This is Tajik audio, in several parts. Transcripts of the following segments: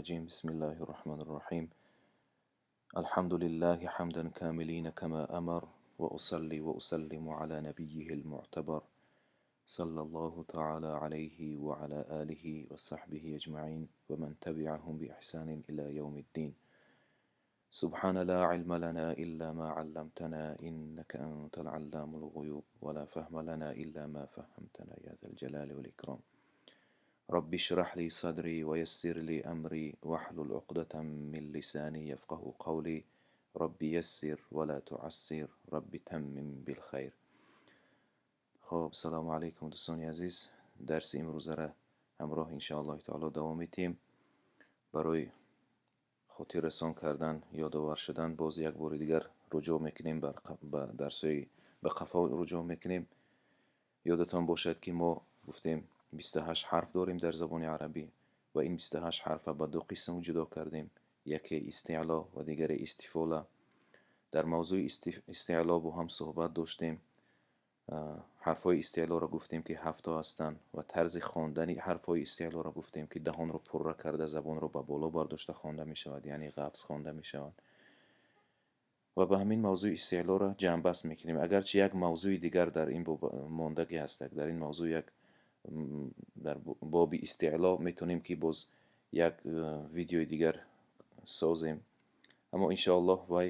الرجيم. بسم الله الرحمن الرحيم. الحمد لله حمدا كاملين كما أمر، وأصلي وأسلم على نبيه المعتبر صلى الله تعالى عليه وعلى آله وصحبه أجمعين ومن تبعهم بإحسان إلى يوم الدين. سبحان لا علم لنا إلا ما علمتنا إنك أنت العلام الغيوب، ولا فهم لنا إلا ما فهمتنا يا ذا الجلال والإكرام. رب اشرح لي صدري ويسر لي أمري واحلل عقدة من لساني يفقه قولي. رب يسر ولا تعسر، رب تمم بالخير. خب، سلام علیکم دوستان عزیز. درس امروز را همراه انشاءالله تعالی دوام میتیم. برای хотиррасон кардан, ёдовар шудан, боз як бори дигар руҷӯъ мекунем ба дарсҳои ба қафо руҷӯъ мекунем. Ёдатон бошад, ки мо гуфтем, 28 ҳарф дорем дар забони арабӣ ва ин 28 ҳарфа ба ду қисм ҷудо кардем: яке истеъло ва дигаре истифола. Дар мавзӯи истеъло бо ҳам суҳбат доштем. Ҳарфҳои истеълоро гуфтем, ки ҳафто ҳастанд, ва тарзи хондани ҳарфҳои истеълоро гуфтем, ки даҳонро пурра карда, забонро ба боло бардошта хонда мешавад, яъне ғафз хонда мешавад. Ва ба ҳамин мавзӯи истеълоро ҷамъбаст мекунем, агарчи як мавзӯи дигар дар ин боб мондагӣ ҳастак. Дар ин мавзӯъ, як дар боби истеъло метавонем, ки боз як видеои дигар созем, аммо иншоаллоҳ вай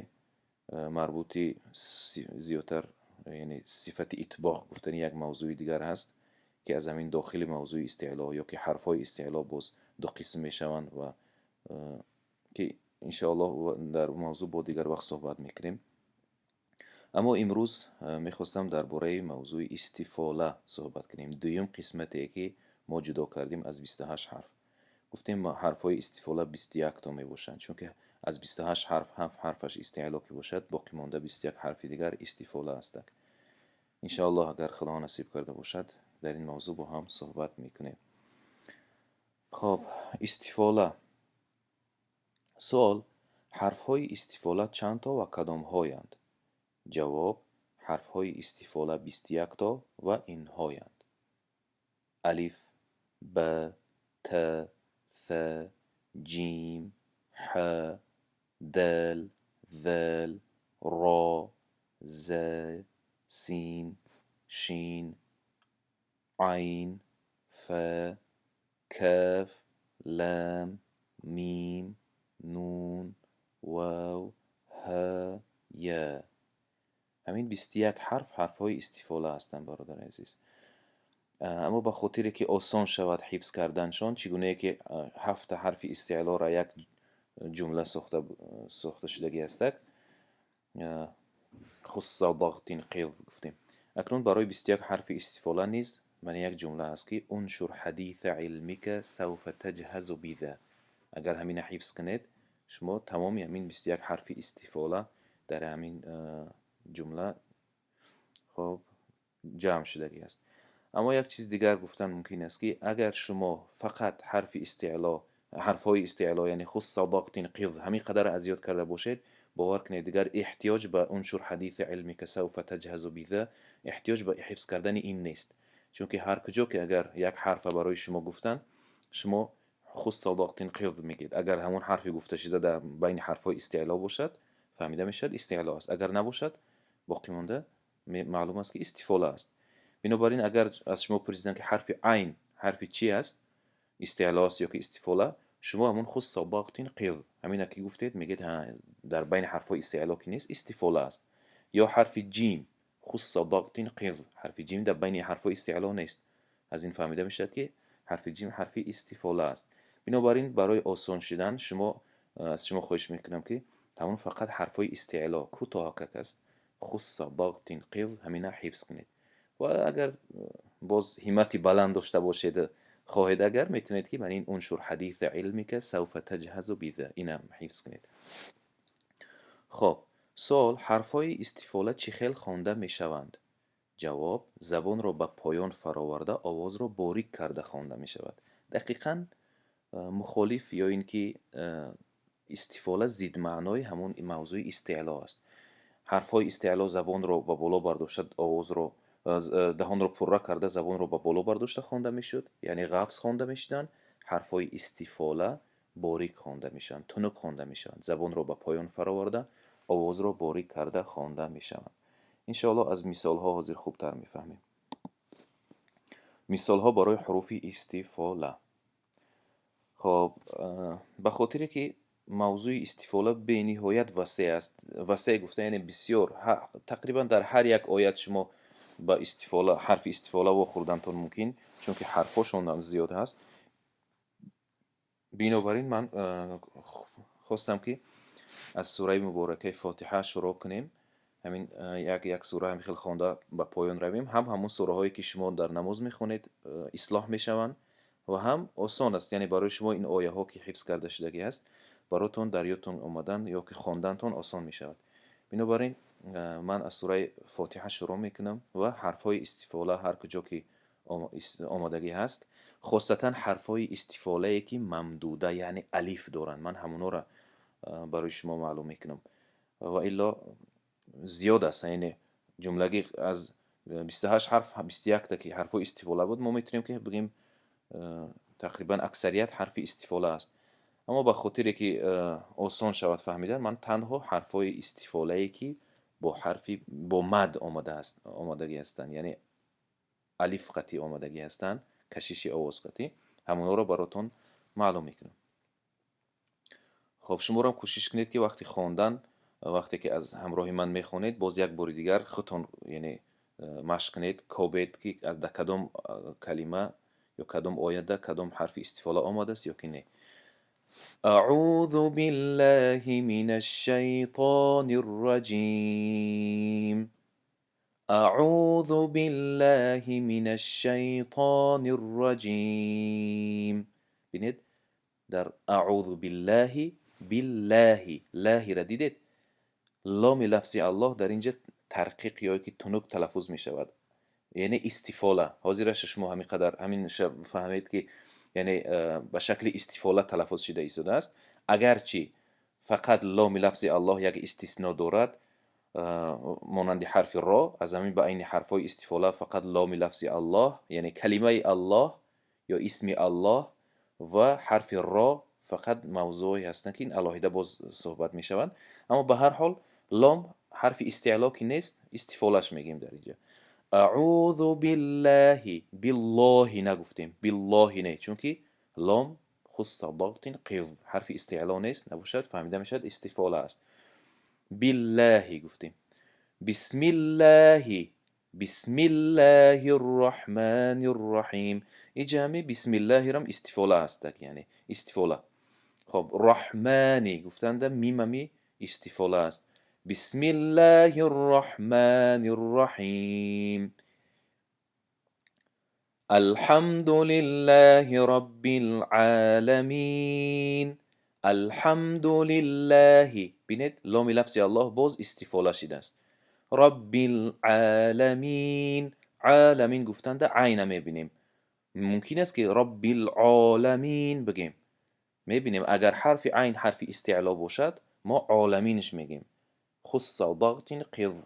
марбути зиёдтар, яъне сифати итбоқ гуфтани як мавзӯи дигар ҳаст, ки аз ҳамин дохили мавзӯи истеъло ё ки ҳарфҳои истеъло боз ду қисм мешаванд ва ки иншоаллоҳ дар мавзӯъ бо дигар вақт суҳбат мекунем. Аммо имрӯз мехостам дар бораи мавзӯи истифола суҳбат кунем, дуюм қисмате, ки мо ҷудо кардем аз 28 ҳарф. Гуфтем, ҳарфҳои истифола 21 то мебошанд, чунки аз 28 ҳарф ҳафт ҳарфаш истеъло ки бошад, боқӣ монда 21 ҳарфи дигар истифола ҳастанд. Иншоаллоҳ, агар Худо насиб карда бошад, дар ин мавзӯъ бо ҳам суҳбат мекунем. Хоб, истифола. Суол: ҳарфҳои истифола чанд то ва кадомҳоянд? Ҷавоб: ҳарфҳои истифола 21 то ва инҳоянд: алиф, б, т, th, ҷим, ҳ, дал, зал, ро, з, син, шин, айн, фа, каф, лам, мим, нун, вав, ҳа, я. Ҳамин 21 ҳарф ҳарфҳои истифола ҳастанд, бародари азиз. Аммо ба хотире ки осон шавад ҳифз карданшон, чӣ гунае ки ҳафта ҳарфи истеълоро як ҷумла сохта шудагӣ ҳастак, хусса дағтин қиз гуфтем, акнун барои 21 ҳарфи истифола низ мана як ҷумла ҳаст, ки уншур ҳадиса илмика савфа таҷҳазу биза. Агар ҳамина ҳифз кунед, шумо тамоми ҳамин 21 ҳарфи истифола дар ҳамин ҷумла, хоб, ҷамъ шудагӣ аст. Аммо як чиз дигар гуфтан мумкин аст, ки агар шумо фақат ҳарфи истеъло, ҳарфҳои истеъло, яъне хусса дағтин қиз, ҳамин қадар аз ёд карда бошед, бовар кунед, дигар эҳтиёҷ ба уншур ҳадиса илмика савфа таҷҳазу биза, эҳтиёҷ ба ҳифз кардани ин нест, чунки ҳар куҷо ки агар як ҳарфа барои шумо гуфтанд, шумо хусса дағтин қиз мегӯед. Агар ҳамон ҳарфи гуфташуда дар байни ҳарфҳои истеъло бошад, фаҳмида мешавад, истеъло аст. Агар набошад, боқӣ монда маълум аст, ки истифола аст. Бинобар ин, агар аз шумо пурсиданд, ки ҳарфи айн ҳарфи чи аст, истеъло аст ё ки истифола, шумо ҳамон хусса дағтин қиз, ҳамина ки гуфтед, мегӯед, ҳа, дар байни ҳарфҳои истеъло ки нест, истифола аст. Ё ҳарфи ҷим, хусса дағтин қиз, ҳарфи ҷим дар байни ҳарфҳои истеъло нест, аз ин фаҳмида мешавад, ки ҳарфи ҷим ҳарфи истифола аст. Бинобар ин, барои осон шудан шумо, аз шумо хоҳиш мекунам, ки ҳамон фақат ҳарфҳои истеъло, кӯтоҳакак аст, хусса дағтин қиз, ҳамина ҳифз кунед. Ва агар боз ҳиммати баланд дошта бошед, хоҳед агар, метавонед, ки ман ин уншур ҳадиса илмика савфа таҷҳазу биза, инам ҳифз кунед. Хоб, суол: ҳарфҳои истифола чӣ хел хонда мешаванд? Ҷавоб: забонро ба поён фароварда, овозро борик карда хонда мешавад. Дақиқан мухолиф ё ин ки истифола зиддмаънои ҳамон мавзӯи истеъло аст. Ҳарфҳои истеъло забонро ба боло бардошта, овозро, даҳонро пурра карда, забонро ба боло бардошта хонда мешуд, яъне ғафз хонда мешуданд. Ҳарфҳои истифола Борик хонда мешаванд, тунук хонда мешаванд, забонро ба поён фароварда, овозро борик карда хонда мешаванд. Иншоаллоҳ, аз мисолҳо ҳозир хубтар мефаҳмем. Мисолҳо барои ҳуруфи истифола. Хоб, ба хотире ки мавзӯи истифола бениҳоят васеъ аст, васеъ гуфта, яъне бисёр, тақрибан дар ҳар як оят шумо ба истифола, ҳарфи истифола вохӯрдантон мумкин, чунки ҳарфҳошон ҳам зиёд ҳаст. Бинобар ин ман хостам, ки аз сураи муборакаи Фотиҳа шурӯъ кунем, ҳамин як як сура ҳамин хел хонда ба поён равем. Ҳам ҳамун сураҳое, ки шумо дар намоз мехонед, ислоҳ мешаванд ва ҳам осон аст, яъне барои шумо ин ояҳо, ки ҳифз карда шудагӣ аст, баротон дар ёдтон омадан ё ки хондантон осон мешавад. Бинобар ин ман аз сураи Фотиҳа шурӯъ мекунам ва ҳарфҳои истифола ҳар куҷо ки омодагӣ ҳаст, хосатан ҳарфҳои истифолае, ки мамдуда, яъне алиф доранд, ман ҳамонҳоро барои шумо маълум мекунам. Ва илло зиёд аст, яъне ҷумлагӣ аз 28 ҳарф 21-та ки ҳарфҳои истифола буд, мо метавонем ки бигӯем, тақрибан аксарият ҳарфи истифола аст. Аммо ба хотире ки осон шавад фаҳмидан, ман танҳо ҳарфҳои истифолае, ки бо ҳарфи бо мад омадааст, омодагӣ ҳастанд, яъне алиф қатӣ омодагӣ ҳастанд, кашиши овоз қатӣ, ҳамонҳоро баротон маълум мекунам. Хоб, шуморам кӯшиш кунед, ки вақти хондан, вақте ки аз ҳамроҳи ман мехонед, боз як бори дигар худтон, яъне машқ кунед, кобед, ки дар кадом калима ё кадом оятда кадом ҳарфи истифола омадааст ё ки не. أعوذ بالله من الشيطان الرجيم. أعوذ بالله من الشيطان الرجيم. Бинед, дар أعوذ بالله, بالله, лаҳира дидед, ломи лафзи Аллоҳ дар инҷа тарқиқ ё ки тунук талаффуз мешавад, яъне истифола. Ҳозираша шумо ҳамин қадар ҳамин фаҳмед, ки яъне ба шакли истифола талаффуз шуда истодааст. Агарчи фақат ломи лафзи Аллоҳ як истисно дорад, монанди ҳарфи ро, аз ҳамин ба айни ҳарфҳои истифола фақат ломи лафзи Аллоҳ, яъне калимаи Аллоҳ ё исми Аллоҳ ва ҳарфи ро фақат мавзӯое ҳастанд, ки ин алоҳида боз суҳбат мешаванд. Аммо ба ҳар ҳол лом ҳарфи истеъло ки нест, истифолаш мегӯем дар инҷа. أعوذ بالله, بالله нагуфтем, بالله не, чунки лом خص ضغط قظ ҳарфи истеъло нест, набошад, фаҳмида мешавад, истифола аст. بالله гуфтем. بسم الله, بسم الله الرحمن الرحيم. Иҷа ҳами بسم الله рам истифола ҳастак, яъне истифола. Хоб, الرحمن гуфтанда мимами истифола аст. بسم الله الرحمن الرحيم. الحمد لله رب العالمين. الحمد لله. Бинед, ломи лафзи Аллоҳ боз истифола шидааст. رب العالمين, عالمين гуфтанда айна мебинем. Мумкин аст, ки رب العالمين бигем. Мебинем, агар ҳарфи айн ҳарфи истеъло бошад, мо عالمين ш мегем. خص ضغط قظ.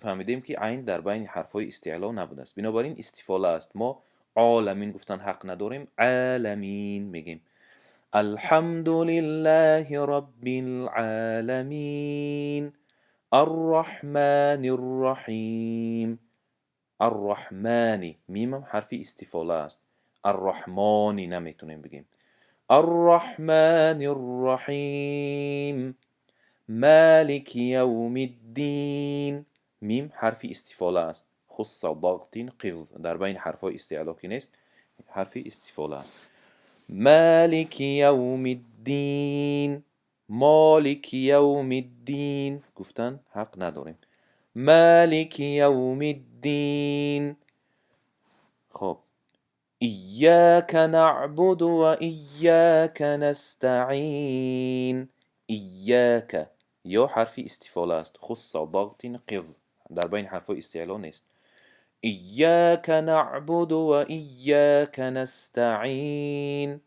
Фаҳмидем, ки айн дар байни ҳарфҳои истеъло набудааст, бинобар ин истифола аст. Мо عالمين гуфтан ҳақ надорем, عالمين мегем. الحمد لله رب العالمين الرحمن الرحيم. الرحمن, мимам ҳарфи истифола аст, الرحمن наметонем бигем. الرحمن الرحيم مالك يوم الدين. Мим ҳарфи истифола аст, خص ضغط قظ, дар байни ҳарфҳои истеъло ки нест, ҳарфи истифола аст. مالك يوم الدين, مالك يوم الدين гуфтан ҳақ надорем. مالك يوم الدين. Хоб, إياك نعبد وإياك نستعين. إياك ё ҳарфи истифола аст, خص ضغط قظ, дар байни ҳарфҳои истеъло нест. إياك نعبد وإياك نستعين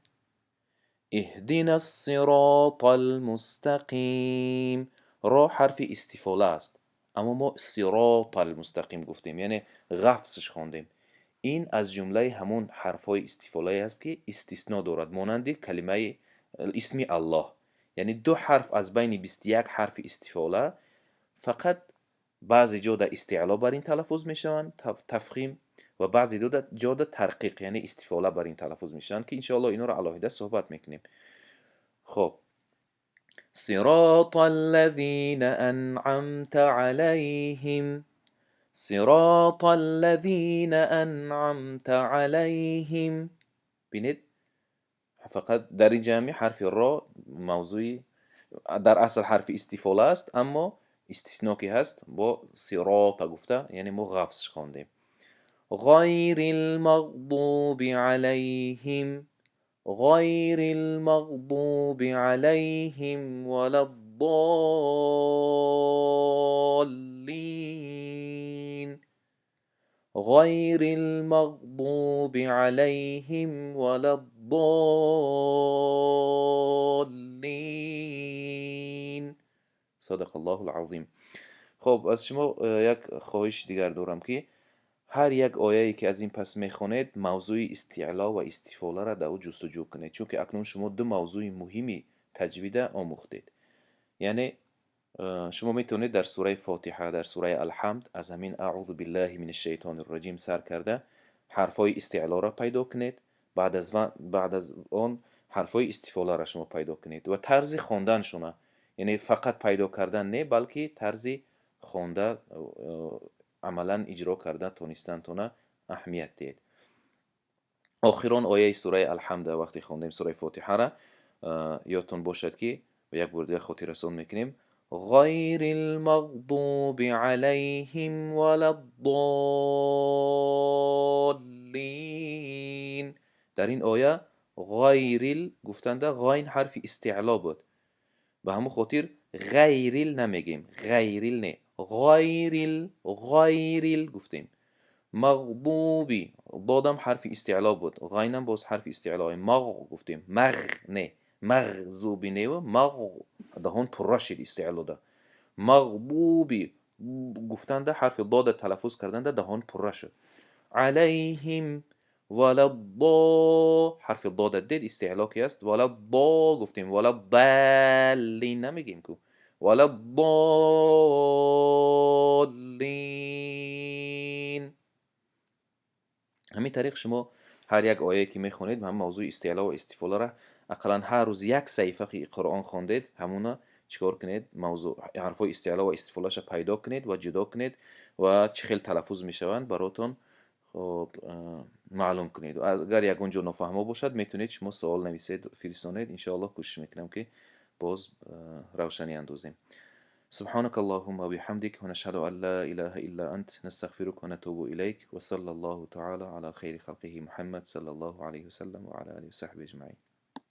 اهدنا الصراط المستقيم. Ро ҳарфи истифола аст, аммо мо صراط المستقيم гуфтем, яъне ғафзш хондем. Ин аз ҷумлаи ҳамон ҳарфҳои истифолае аст, ки истисно дорад, монанди калимаи Исми Аллоҳ. Яъне ду ҳарф аз байни 21 ҳарфи истифола фақат баъзе ҷода истиъло бар ин талаффуз мешаванд, тафхим, ва баъзе ҷода тарқиқ, яъне истифола бар ин талаффуз мешаванд, ки иншоаллоҳ инҳоро алоҳида суҳбат мекунем. Хоб, сирота аллазина анъамта алайҳим, сирота аллазина анъамта алайҳим. Бинед, фақат дар ин ҷамъи ҳарфи ро мавзӯи дар асл ҳарфи истифола аст, аммо истисно ки ҳаст, бо сирота гуфта, яъне мо ғафз хондем. Ғайрил мағдуби алайҳим, ғайрил мағдуби алайҳим валад-доллин, ғайрил мағдуби алайҳим валад-доллин. Садақаллоҳул азим. Хоб, аз шумо як хоҳиши дигар дорам, ки ҳар як ояе ки аз ин пас мехонед, мавзӯи истиъло ва истифоларо дар ӯ ҷустуҷӯ кунед, чунки акнун шумо ду мавзӯи муҳими таҷвида омӯхтед. Яъне шумо метавонед дар сураи Фотиҳа, дар сураи Алҳамд аз ҳамин аъузу биллаҳи мин ашшайтони рраҷим сар карда ҳарфҳои истиълоро пайдо кунед, баъд аз он ҳарфҳои истифоларо шумо пайдо кунед ва тарзи хонданшона, яъне фақат пайдо кардан не, балки тарзи хонда, амалан иҷро карда тонистантона аҳамият диҳед. Охирон ояи сураи Алҳамда вақте хондем сураи Фотиҳара, ёдтон бошад, ки як бор дигар хотиррасон мекунем: ғайрил мағдуби алайҳим валад-доллин. Дар ин оя ғайрил гуфтанда ғайн ҳарфи истиъло буд, ба ҳамон хотир ғайрил намегем, ғайрил не, ғайрил, ғайрил гуфтем. Мағдуби, додам ҳарфи истиъло буд, ғайнам боз ҳарфи истиъло, мағ гуфтем, мағ не, мағзуби неву мағ, даҳон пурра шид истиълода. Мағдуби гуфтанда ҳарфи дода талаффуз карданда даҳон пурра шуд. Алайҳим валаддо, ҳарфи дода дед истиъло ки аст, валаддо гуфтем, валаддаллин намегем ку, валаддоллин. Ҳамин тариқ шумо ҳар як ояе ки мехонед, ҳам мавзӯи истиъло ва истифоларо ақаллан ҳар рӯз як саҳифа ки Қуръон хондед, ҳамуна чикор кунед, мавзӯъ ҳарфҳои истиъло ва истифолаша пайдо кунед ва ҷудо кунед ва чӣ хел талаффуз мешаванд баротон хоб маълум кунед. Агар ягон ҷо нофаҳмо бошад, метавонед шумо суол нависед, фиристонед, иншоаллоҳ кӯшиш мекунам, ки боз равшанӣ андозем. سبحانك اللهم وبحمدك ونشهد أن لا إله إلا أنت نستغفرك ونتوب إليك وصلى الله تعالى على خير خلقه محمد صلى الله عليه وسلم وعلى آله وصحبه أجمعين.